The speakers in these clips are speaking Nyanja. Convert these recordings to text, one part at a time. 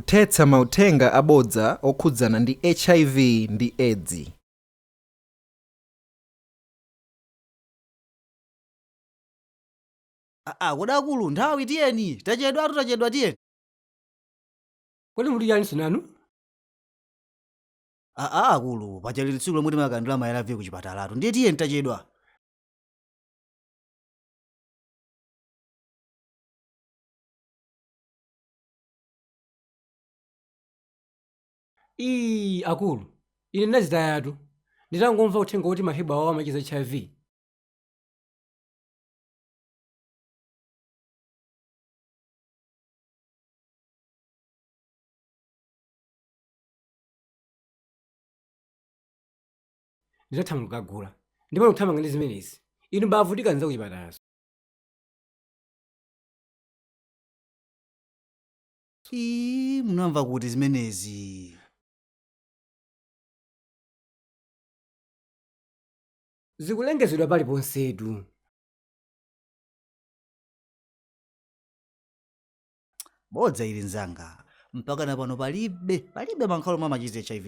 Kuthetsa mauthenga abodza okhudzana ndi HIV ndi Edzi. Aa, kodi akulu, nthawi, tiyeni, tachedwatu, tachedwa, tiyeni. Kodi muti chani nanu? Aa, akulu, paja lili tsiku lomwe timakalandira ma ARV ku chipatalatu, ndiye tiyeni, tachedwa. Ii, akulu, ine ndinazitayatu nditangomva uthenga woti mahebo awo amachiza HIV. Ndinathamanga kukagula ndipo ndikuthamanga ndi zimenezi. Inu bavutika nza kuchipatalazo. Ii, munamva kuti zimenezi? Zikulengezedwa paliponsetu. Bodza ili, mzanga. Mpaka na pano palibe mankhwala omwe amachiza HIV.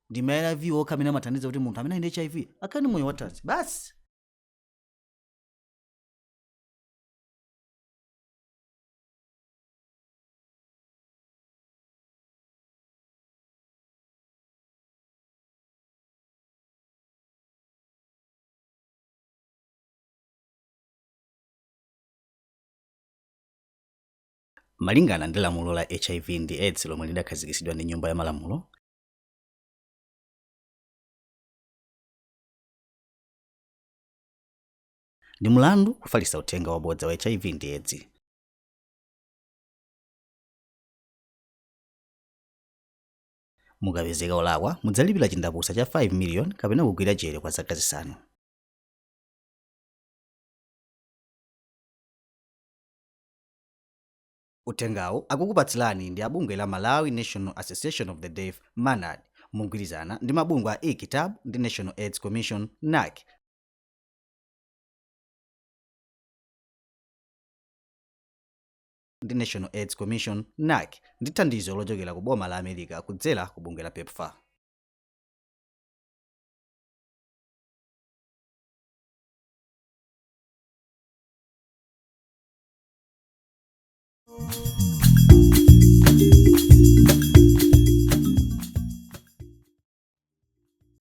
Ndi ma ARV okha amene amathandiza kuti munthu amene ali ndi HIV akhale ndi moyo wathanzi basi. Malingana ndi lamulo la HIV ndi Aids lomwe lidakhazikitsidwa ndi Nyumba ya Malamulo, ndi mulandu kufalitsa uthenga wabodza wa HIV ndi Aids. Mukapezeka olakwa, mudzalipira chindapusa cha 5 million kapena kugwira jere kwa zaka 5. Uthengawu akukupatsirani ndi a bungwe la Malawi National Association of the Deaf, MANAD, mogwirizana ndi mabungwe a eKitabu ndi National Aids Commission, NAC. Ndi National Aids Commission, NAC, ndi thandizo lochokera ku boma la America kudzera ku bungwe la PEPFAR.